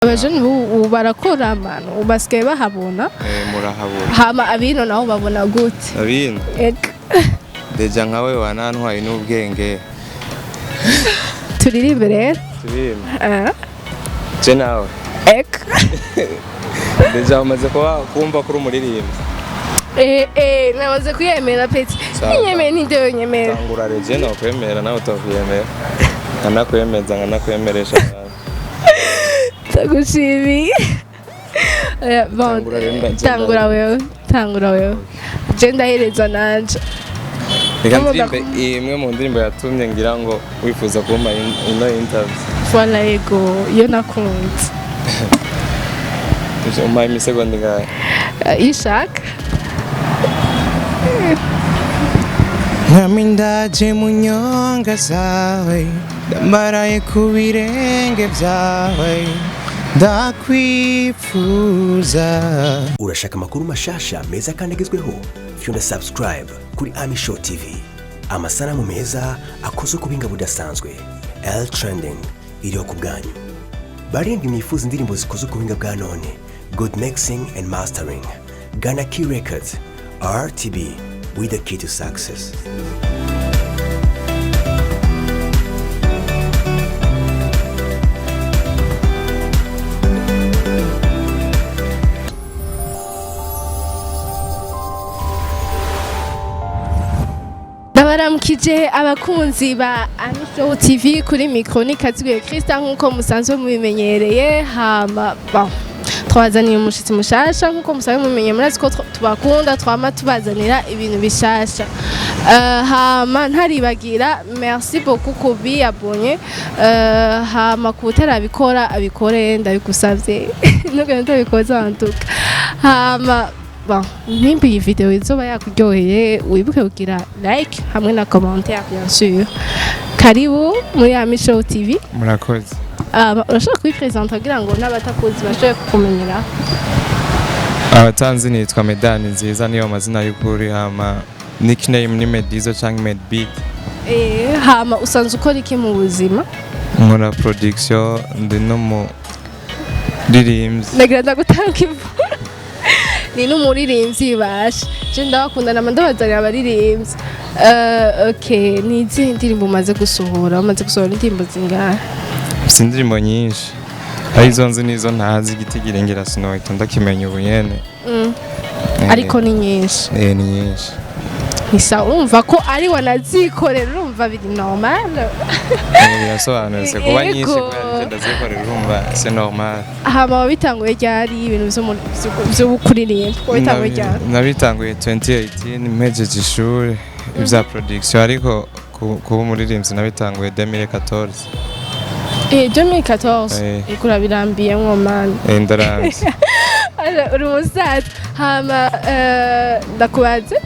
Abajene ubu barakora manu, ubu basigaye bahabona. Murahabura. Hama abino nabo babona gute? Abino? Ega. Déjà nkawe wanantwaye n'ubwenge. Turirimbe rero. Turirimbe? Ah. Je nawe? Ega. Déjà umaze kuba kumva kuri umuririmbyi? Eh, namaze kuyemera peti. Sawa. Nyemeye ninde yonyemera? Tangura reje, nokwemera nawe utakwiyemera, nkanakwemeza, nkanakwemeresha abantu. Ndagushimiye. Bon, Tangura rero, tangura wewe, tangura wewe. Je ndahereza nanje. Reka Nkunda. ndirimbe imwe mu ndirimbo yatumye ngira ngo wifuza kumpa ino interview. Voilà, ego, iyo nakunze. Umpaye imisegonda ingahe? Ishaka. Mwami, ndaje mu nyonga zawe, ndambaraye ku birenge byawe, ndakwifuza. Urashaka amakuru mashasha meza kandi agezweho? Fyonda subscribe kuri Ami Show TV. Amasanamu meza akozwe ku buhinga budasanzwe. L Trending iriho ku bwanyu. Barindwi mwifuza indirimbo zikozwe ku buhinga bwa none, good mixing and mastering, gana Key Records. RTB, with the key to success. Ndabaramukije abakunzi ba Amishow TV. Kuri micro ni Kaziguye Christa, nkuko musanzwe mubimenyereye. Hama bon, twazaniye umushitsi mushasha nkuko musanzwe mubimenyereye. Murazi ko tubakunda, twama tubazanira ibintu bishasha. Hama ntaribagira, merci beaucoup ku biyabonye. Hama ku utarabikora abikore, ndabigusavye, ntugende utabikoze wantuka. Hama bon, nimba iyi video izoba yakuryoheye, wibuke kugira like hamwe na commentaire, bien sûr. Karibu muri Ami Show TV. Murakoze. Urashobora kubipresenta kugira ngo n'abatakuzi bashobore kukumenyera? Abatanzi, nitwa Medani Nziza, niyo mazina y'ukuri. Hama nickname ni Medizo canke Medbeat. Hama usanzwe ukora iki mu buzima? Nkora production, ndi n'umuririmbyi. Ndagira ndagutanga imvura, ni n'umuririmbyi basha. Je ndabakunda, nama ndabazanira abaririmbyi. Okay, ni izihe ndirimbo umaze gusohora? Umaze gusohora indirimbo zingahe? Mfise indirimbo nyinshi, ari izo nzi n'izo ntazi. Igiti girengera sinohita ndakimenya ubu nyene. Ariko ni nyinshi? Ni nyinshi. Ni sawa, urumva ko ari wanazikorera, urumva biri normal. Birasobanutse kuba nyinshi kubera nje ndazikorera, urumva c'est normal. Hama wabitanguye ryari ibintu vyo kuririmba? Wabitanguye ryari? Nabitanguye 2018 mpejeje ishuri ibya production, ariko kuba umuririmbyi nabitanguye 2014. 2014? Eh. Ego, urabirambiyemwo man. Ndaramvye. Ara, uri umusaza. Hama ndakubaze,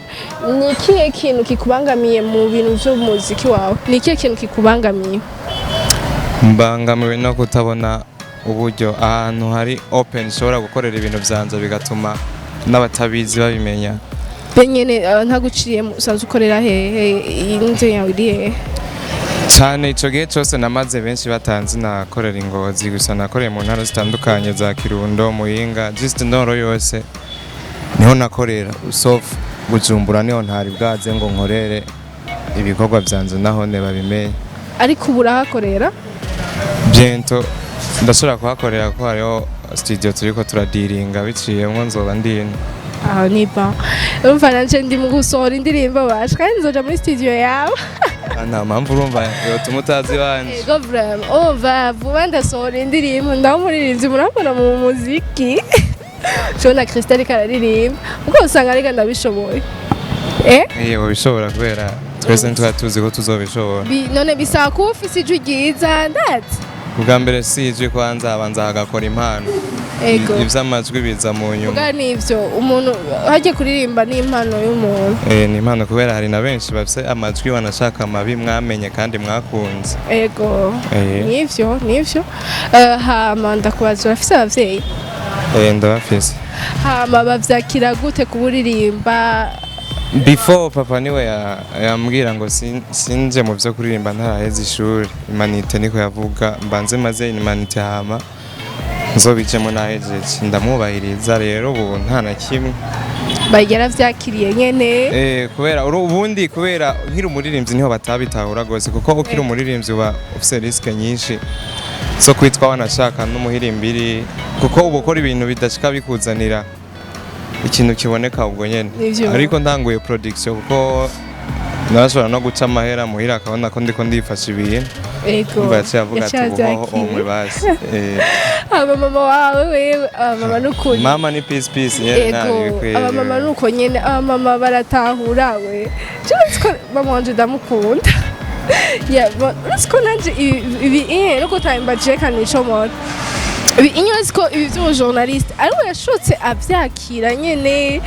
ni ikihe kintu kikubangamiye mu bintu vy'umuziki wawe? Ni ikihe kintu kikubangamiye? Mbangamiwe no kutabona uburyo ahantu hari open nshobora gukorera ibintu vyanje, bigatuma n'abatabizi babimenya. Be nyene, ntaguciyemo, usanzwe ukorera hehe? Inzu yawe iri hehe? Cyane ico gihe cose namaze benshi batanzi, nakorera ingozi gusa. Nakoreye mu ntara zitandukanye za Kirundo, Muyinga, just ndoro yose niho nakorera, sauf Bujumbura niho ntari bwaze ngo nkorere ibikorwa vyanje nahone babimenye. Ariko ubu urahakorera? Bientôt ndashobora kuhakorera, kuko hariho studio turiko turadiringa, biciyemwo nzoba ndino. Aho ni bon. Urumva nanje ndi mu gusohora indirimbo basha, kandi nzoja muri studio yawe. Ah, nta mpamvu urumva yotuma utazi iwanje. Ego, vraiment, umva, vuba ndasohora indirimbo, ndaho umuririmbyi murabona mu muziki Shobona Christelle ariko araririmba, kuko usanga ariko ndabishoboye. Iyo bishobora, kubera twese ntitwari tuzi ko tuzobishobora. None bisaba kuba ufise ijwi ryiza, ndazi? Ubwa mbere si ijwi, kwanza habanza hagakora impano. Ivy'amajwi biza mu nyuma. Vuga nivyo, umuntu hagiye kuririmba ni impano y'umuntu. Ni impano, kubera hari na benshi bafise amajwi wanashaka amabi mwamenye kandi mwakunze. Ego. Nivyo. Hama ndakubaza, urafise abavyeyi? Ndabafise. Hama bavyakira gute kuburirimba? Before, papa niwe yambwira ngo sinje mu vyo kuririmba ntaraheza ishuri, humanités niko yavuga, mbanze maze humanités hama Nzobijemo nahejeje, ndamwubahiriza. Rero ubu nta na kimwe. Bagera vyakiriye nyene. Kubera ubundi kubera nkiri umuririmbyi niho batabitahura gose, kuko ukiri umuririmbyi uba ufise risque nyinshi zo kwitwa wanashaka n'umuhirimbiri, kuko uba ukora ibintu bidashika bikuzanira ikintu kiboneka ubwo nyene. Nivyo. Ariko ntanguye production, kuko narashobora no guca amahera muhira akabona ko ndiko ndifasha ibintu. Umva, yaciye avuga ati Yaciye ubuhoho avyakira. Omwe basi. Abamama wawe wewe, abamama n'ukuri. Mama ni peace peace yeah, Ego, abamama nuko nyene, abamama baratahura. We, jewe nzi ko mama wanje ndamukunda. Yeah, uretse ko nanje ibi nuko utayimbaje kandi nico mora ibi inyo nzi ko ibi vy'umujournaliste ariko yashotse avyakira nyene,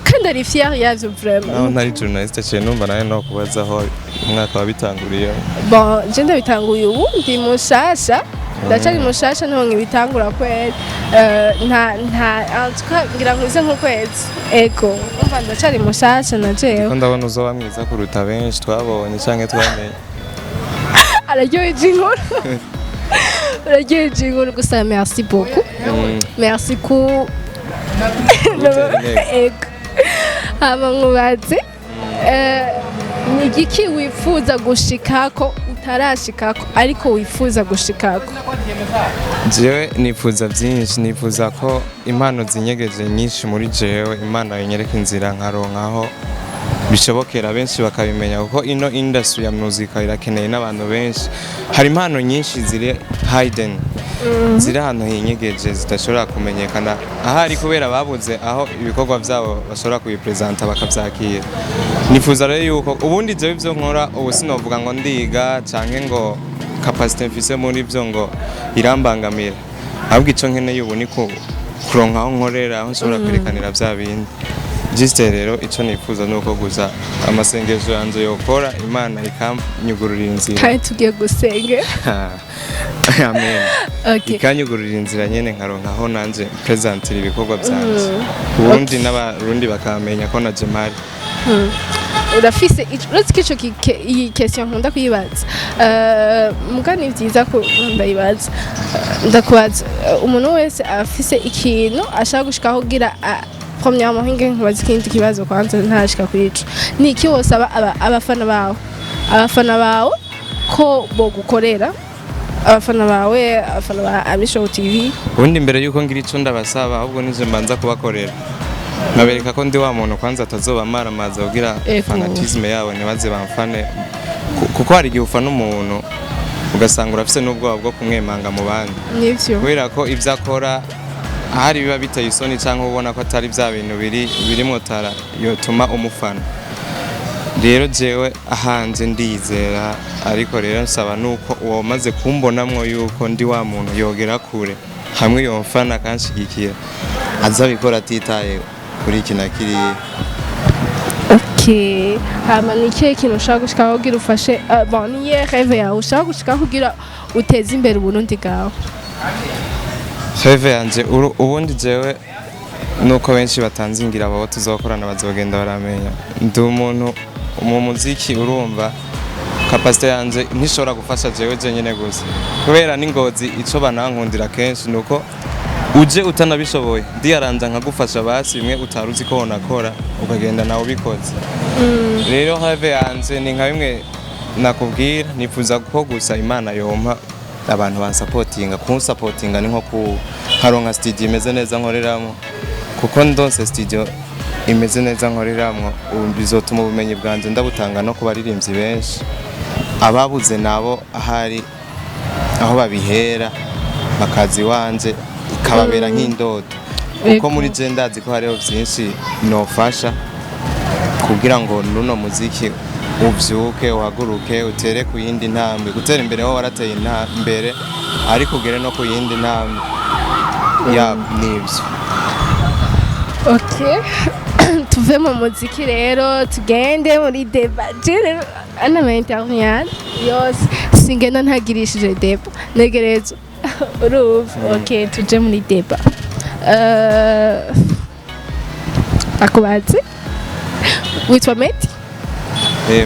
kandi ari fier yavyo Naho vraiment. ntari journaliste ciye numva nawe no kubazaho umwaka wabitanguriye. Bon, je ndabitanguye ubu, ndi mushasha, ndacari mushasha, niho nkibitangura kweri. Nta en tout cas ngira nkuze nk'ukwezi. Ego, umva, ndacari mushasha na jewe. Ko ndabona uzoba mwiza kuruta benshi twabonye canke twamenye. Araryoheje inkuru, araryoheje inkuru gusa. Merci beaucoup. Merci ku Gutera intego. Ego, hama nkubaze, ni igiki wifuza gushikako utarashikako ariko wifuza gushikako? Jewe nifuza byinshi. Nifuza ko impano zinyegeje nyinshi muri jewe Imana yinyereka inzira nkaronkaho bishobokera benshi bakabimenya, kuko ino industry ya muzika irakeneye n'abantu benshi. Hari impano nyinshi ziri hidden, ziri ahantu hinyegeje, zidashobora kumenyekana ahari kubera babuze aho ibikorwa byabo bashobora kubipresenta bakabyakira. Nifuza rero yuko ubundi jewe ibyo nkora ubu sinovuga ngo ndiga canke ngo capacité mfise muri byo ngo irambangamira, ahubwo ico nkeneye ubu ni kuronka aho nkorera, aho nshobora kwerekanira bya bindi. Juste rero ico nifuza ni uko gusa amasengesho yanje yokora, Imana ikanyugururira inzira. Kandi tugiye gusenga. Amen. Okay. Ikanyugururira inzira nyene, nkaronka aho nanje presentira ibikorwa vyanje, ubundi n'Abarundi bakamenya ko na Jemari. Urafise uretse ko ico iyi question nkunda kuyibaza. Muga ni vyiza ko ndayibaza. Ndakubaza, umuntu wese afise ikintu ashaka gushikaho kugira premièrement hinge nkubaza ikindi kibazo kwanza ntashika kuri ico: ni iki wosaba abafana bawe, abafana bawe ko bogukorera, abafana bawe, abafana ba Amishow TV? Ubundi mbere yuko ngira ico ndabasaba, ahubwo nije mbanza kubakorera, nkabereka ko ndi wa muntu kwanza atazoba amaramaza kugira fanatisme yabo ntibaze bamfane. Kuko hari igihe ufana umuntu ugasanga urafise n'ubwoba bwo kumwemanga mu bandi, Nivyo. kubera ko ibyo akora ahari biba biteye isoni, cyangwa ubona ko atari bya bintu biri birimwo tara yotuma umufana. Rero jewe ahanze ndizera, ariko rero nsaba nuko uwo maze kumbonamwo yuko ndi wa muntu yogera kure hamwe yomfana akanshigikira, azabikora atitaye kuri iki na kiriya. Okay. Hama ni ikihe kintu ushaka gushikaho kugira ufashe, bon, ni iyihe rêve yawe ushaka gushikaho kugira uteze imbere Uburundi bwawe? Rêve yanje ubundi jewe nuko benshi batanzingira, abo tuzokorana bazogenda baramenya ndi umuntu mu muziki. Urumva, capacité yanje ntishobora gufasha jewe jenyine gusa, kubera n'ingozi ico banankundira kenshi nuko uje utanabishoboye ndiyaranja nkagufasha, basi bimwe utari uzi ko wonakora ukagenda nawe ubikoze. Rero rêve yanje ni nka bimwe nakubwira, nifuza ko gusa Imana yompa abantu bansapotinga. Kunsapotinga ni nko ku nkaronka studio imeze neza nkoreramo, kuko ndonse studio imeze neza nkoreramwo, ubu bizotuma ubumenyi bwanje ndabutanga no ku baririmbyi benshi ababuze nabo ahari aho babihera bakaza iwanje, ikababera nk'indoto, kuko muri je ndazi ko hariho vyinshi nofasha kugira ngo nuno muziki uvyuke, uhaguruke, utere ku yindi ntambwe. Gutera imbere ho warateye imbere, ariko ugere no ku yindi ntambwe ya nivyo. Okay, tuve mu muziki rero tugende muri débat. Je rero ana interview yose singenda ntagirishije débat, negereza urumva. Okay, tuje muri débat. Akubaze, witwa Medi?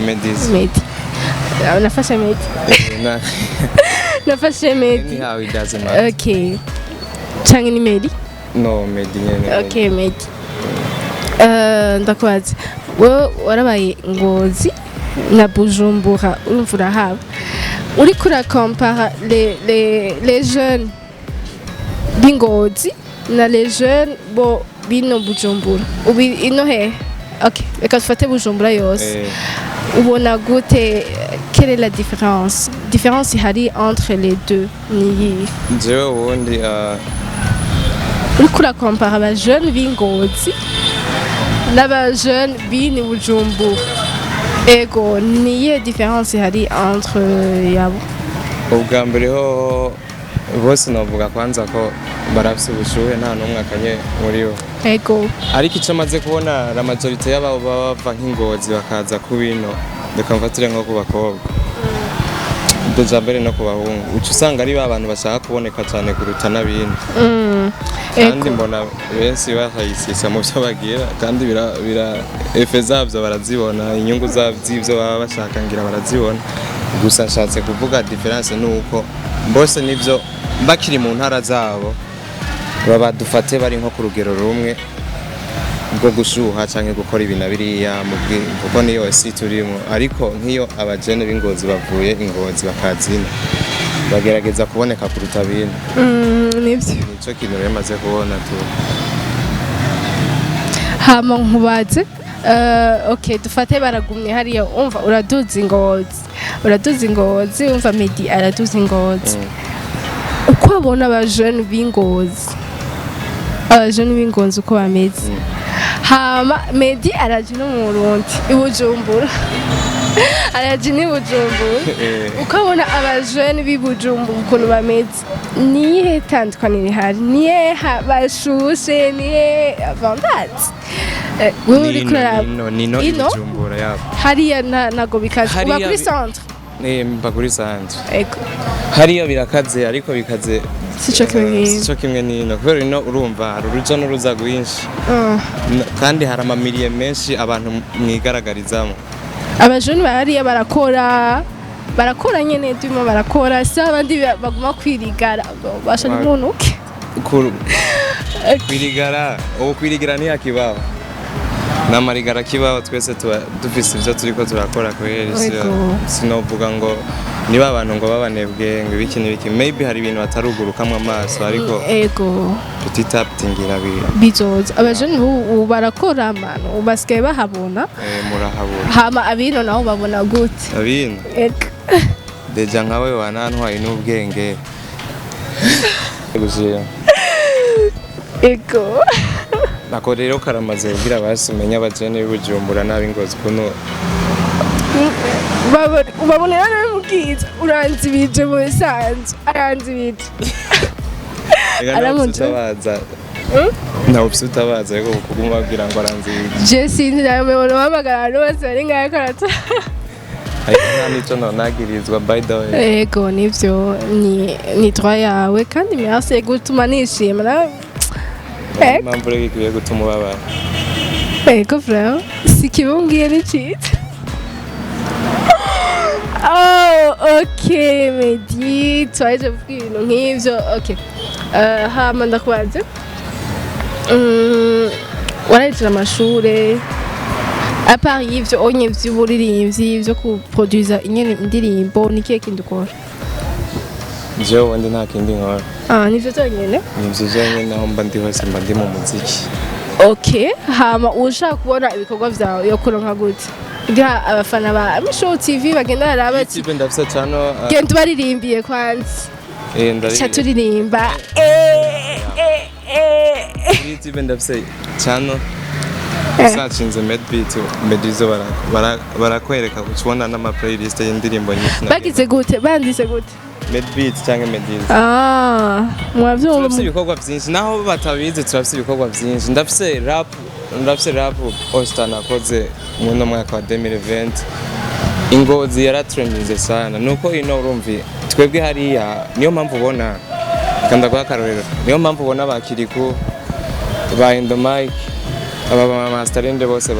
Medis. Medi. Nafashe Medi. Na Nafashe Medi. Anyhow, it doesn't matter. Okay. Canke ni Medi? No, Medi nyene. Okay, Medi. Ndakubaza, wewe warabaye Ngozi na Bujumbura, urumva urahaba, uriko urakompara les jeunes b'Ingozi na les jeunes bo bino Bujumbura, ubi ino he, okay, reka dufate Bujumbura yose, ubona gute? Quelle est la différence ihari entre les deux, ni iyihe? Jewe ubundi Uriko urakompara aba jeunes b'Ingozi n'aba jeunes b'ini Bujumbura, ego, ni iyihe différence ihari entre yabo? Ubwa mbere ho bose novuga kwanza ko barafise ubushuhe, nta n'umwe akanye muri bo. Ariko icyo maze kubona, la majorité y'abo baba bava nk'Ingozi bakaza ku bino, reka mfatire nko ku bakobwa déjà mbere no ku bahungu, uca usanga ari ba bantu bashaka kuboneka cyane kuruta n'abindi. Kandi mbona benshi bahayisisa mu byo bagira, kandi bira effets zabyo barazibona, inyungu z'ibyo baba bashaka ngira barazibona. Gusa nshatse kuvuga différence ni uko bose nivyo bakiri mu ntara zabo baba, dufate, bari nko ku rugero rumwe bwo gushuha canke gukora ibi na biriya kuko niyo si turimo. Ariko nk'iyo abajene b'Ingozi bavuye Ingozi bakazina, bagerageza kuboneka kuruta bino. Nivyo. Nico kintu rero maze kubona tu. Hama nkubaze, okay, dufate baragumye hariya, umva uraduza Ingozi, uraduza Ingozi, umva Medi araduza Ingozi, uko abona abajene b'Ingozi, abajene b'Ingozi uko bameze, hama Medi araje no mu Burundi i Bujumbura, araje n'i Bujumbura, uko abona abajene b'i Bujumbura ukuntu bameze, niyihe tandukaniro ihari? Niye bashushe? Niye avantage? Wewe uriko uraraba. Nino Ino? Ibujumbura yabo. Hariya ntago bikaze uba Hariya kuri centre? Mba kuri centre. Ego. Hariya birakaze, ariko bikaze Sico kimwe nk'ino. Sico kimwe n'ino, kubera ino urumva hari uruja n'uruza rwinshi. Kandi hari amamiliye menshi abantu mwigaragarizamo. Abajene bahariya barakora, barakora nyene, turimo barakora, si abandi baguma kwirigara basha n'umuntu uke. Kwirigara, ubu kwirigara ntiyakibaho, n'amarigara kibaho, twese tuba dufise ivyo turiko turakora kweri. Sinovuga ngo niba abantu ngo babanebwe ngo ibiki n'ibiki, maybe hari ibintu batarugurukamwo amaso, ariko petit à petit ngira Bizoza. Abajene ubu barakora mano, ubu basigaye bahabona. Murahabura. Hama abino nabo babona gute? Abino? Ego. Déjà nkawe wanantwaye n'ubwenge gushira. Ego. Nako rero karamaze kugira basi umenye abajene b'Ibujumbura n'ab'Ingozi ukuntu. Ubabonera nawe mu bwiza, uranzibije mu bisanzwe, aranzibije. Reka nawe. Aramutse. Utabaza ntawe ufise utabaza, ariko kuguma babwira ngo aranzibije. Je sinzi nawe, mubona uhamagara abantu bose bari ngaho karata. Ariko nta nico nonagirizwa, by the way. Ego, nivyo, ni droit yawe, kandi merci gutuma nishima nawe. Ego. Impamvu rero ikwiye gutuma ubabara. Ego, vraiment si kibumbwiye ni ciza. Oh, ok Medi, twaje kuvuga ibintu nk'ivyo. Ok. Hama ndakubaze, warahejeje amashure, à part y'ivyo onye vy'uburirimbyi, vyo kuproduza nyene indirimbo, ni kihe kindi ukora? Jewe ubundi nta kindi nkora. Ah, nivyo vyonyene? Nivyo vyonyene, naho mba ndi hose mba ndi mu muziki. Ok, hama ushaka kubona ibikorwa vyawe yokuronka gute, kugira abafana ba Mishow TV bagenda baraba ati YouTube ndafise channel. Genda ubaririmbiye kwanza. Eh, Ca ndaririmba. turirimba. Kuri YouTube ndafise channel, usacinze Medbeat Medizo barakwereka, ukibona n'ama playlist y'indirimbo nyinshi. Bagize gute? Banditse gute? Medbeat cyangwa Medizo. Ah, mwavyumva. Turafise ibikorwa vyinshi, naho batabizi turafise ibikorwa vyinshi. Ndafise rap, ndafise rap Osta nakoze mu no mwaka wa 2020, Ingozi yaratrendinze sana. Nuko ino urumvi twebwe hariya, niyo mpamvu ubona, kanda guha akarorero, niyo mpamvu ubona bakiriku ba Endomike, aba ba Masterende bose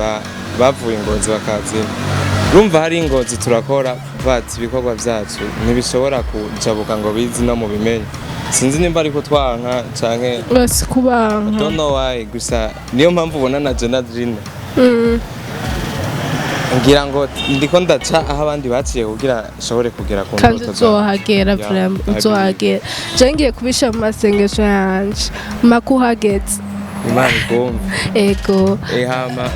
bavuye Ingozi bakazina. Urumva hari Ingozi turakora, but ibikorwa vyacu ntibishobora kujabuka ngo bizi no mu bimenye. Sinzi nimba ariko twanka canke Basi kubanka. Don't know why. Gusa niyo mpamvu ubona na Jena Drine ngira ngo ndiko ndaca aho abandi baciye kugira nshobore kugera ku Kandi ndoto zanjye. uzohagera. Yeah, Vraiment. I Uzohagera. Je ngiye kubisha mu masengesho yanje makuhageze. Imana ikumve. Ego. Hama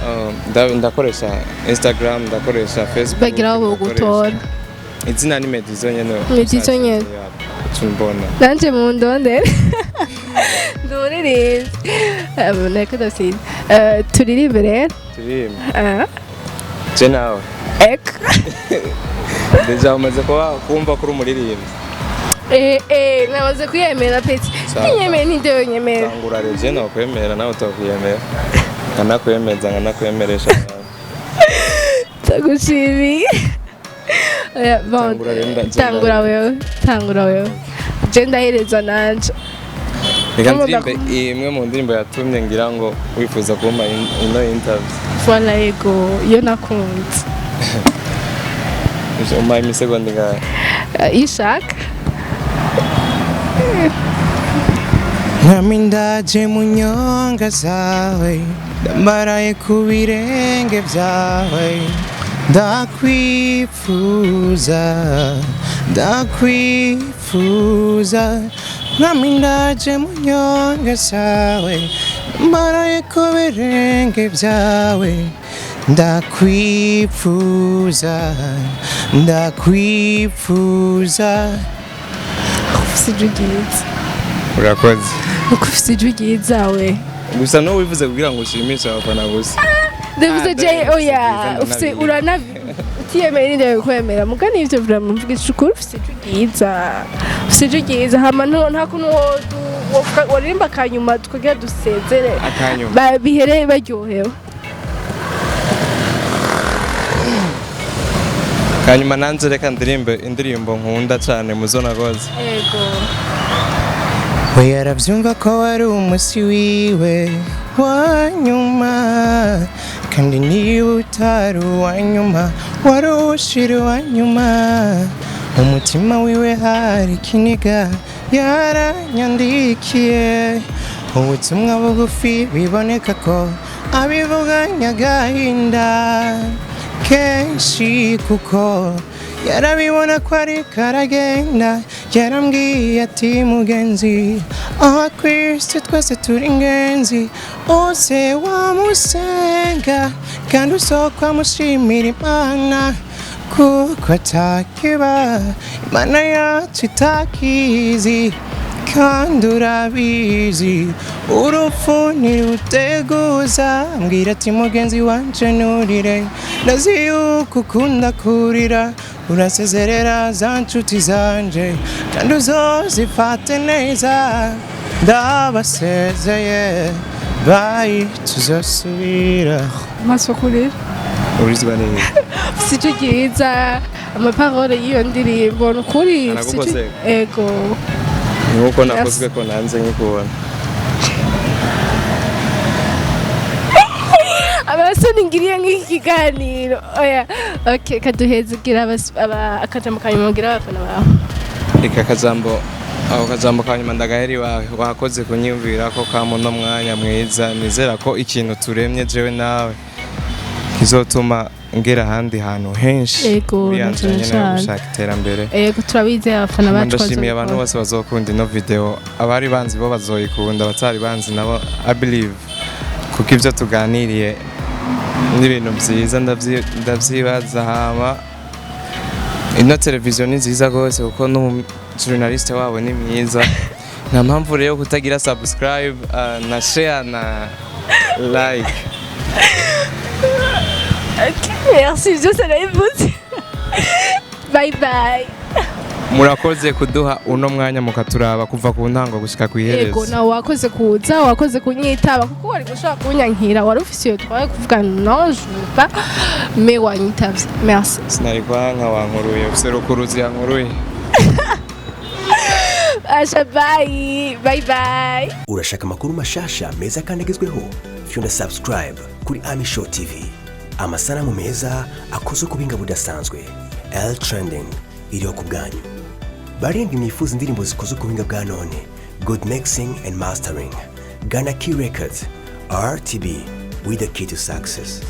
ndakoresha Instagram, ndakoresha Facebook. Bagira aho bogutora. Izina ni Medizo nyene. Medizo nyene. Tumbona. Nanje mu ndondere nduririmbye nako ndasinda. Turirimbe rero. Turirimbe. Ah, Je nawe. Eko. Déjà umaze kuba kumva kuri umuririmbyi. Namaze kwiyemera peti. Sawa. Nyemeye ninde yonyemera? Tangura rero, je nakwemera, nawe utakwiyemera, nkanakwemeza, nkanakwemeresha nawe. Ndagushimiye. Oya, bon, Tangura rero, tangura wewe, tangura wewe, je ndahereza nanje. Reka Urumva ndirimbe imwe mu ndirimbo yatumye ngira ngo wifuza kumpa ino interview. Voilà, ego, iyo nakunze. Umpaye imisegonda ingahe? Iyo ushaka. Mwami, ndaje mu nyonga zawe, ndambaraye ku birenge byawe, ndakwifuza, ndakwifuza. Mwami, ndaje mu nyonga zawe, ndambaraye ku birenge byawe, ndakwifuza, ndakwifuza. Ufise ijwi ryiza. Urakoze. Uko ufise ijwi ryiza we. Gusa n'uwo wivuze kugira ngo ushimishe abafana gusa. Ndavuze Ah, je ndabizi, oya. byiza, Ufise ndanabizi. uranabi utiyemera ninde kwemera muga nivyo vraiment mvuga ukuri, ufise ijwi ryiza, ufise ijwi ryiza. Hama nta kuntu woririmba akanyuma tukagira dusezere? Akanyuma. Bihere baryohewe. Kanyuma nanze reka ndirimbe indirimbo nkunda cyane muzo nagoze. Ego. We yarabyumva ko wari umunsi wiwe wa nyuma, kandi niba utari uwa nyuma wari uwushira uwa nyuma. Umutima wiwe hari ikiniga, yaranyandikiye ubutumwa bugufi, biboneka ko abivuganye agahinda kenshi, kuko yarabibona ko ariko aragenda. Yarambwiye ati: "Mugenzi, aho Kristo twese turi ingenzi, uze wamusenga kandi usoko amushimira Imana, kuko atakiba Imana yacu itakizi. Kandi urabizi, urupfu ntiruteguza." Mbwira ati: "Mugenzi wanje, nurire, ndazi yuko ukunda kurira. Urasezerera za nshuti zanje kandi uzozifate neza. Ndabasezeye, bye, tuzosubira." Amaso kurira. Urizwa neza. Ufise ijwi ryiza, amaparole y'iyo ndirimbo ni ukuri ufise Aragukoseka. Ego. Nkuko nakozwe ko nanze nkikubona. Abasoni ngiriye nk'iki kiganiro. Oya, okay, kaduheze gira akajambo kanyuma gira abafana bawe. Reka akajambo, ako kajambo ka nyuma ndagahera iwawe. Wakoze kunyumvira ko kamuno mwanya mwiza. Nizera ko ikintu turemye jewe nawe kizotuma ngera ahandi hantu henshi Ego, muri ya na nzira cane nyene yo cane. gushaka iterambere. Ego, turabizeye abafana bacu Ndashimiye abantu bazobikora. bose bazokunda ino video. Abari banzi bo bazoyikunda, abatari banzi nabo I believe, kuko ibyo tuganiriye n'ibintu byiza, ndavyibaza. Hama ino televiziyo ni nziza rwose, kuko n'umujournaliste wabo ni mwiza. Nta mpamvu rero yo kutagira subscribe, na share na like. Ok, merci, byose nabivuze. Bye bye. Murakoze kuduha uno mwanya mukaturaba kuva ku ntango gushika ku Ego. iherezo. Nawe wakoze kuza, wakoze kunyitaba, kuko wari gushobora kunyankira, wari ufise iyo twaye kuvuga non, je veux pas, mais wanyitavye, merci. Sinari kwanka, wankuruye userukuruzi yankuruye. Asha, bye bye bye. Urashaka amakuru mashasha meza kandi agezweho? Fyonda subscribe kuri Ami Show TV. Amasanamu meza akozwe ku buhinga budasanzwe. L Trending iriho ku bwanyu. Barindwi mwifuza indirimbo zikozwe ku buhinga bwa none, good mixing and mastering, gana Key Records. RTB, with the key to success.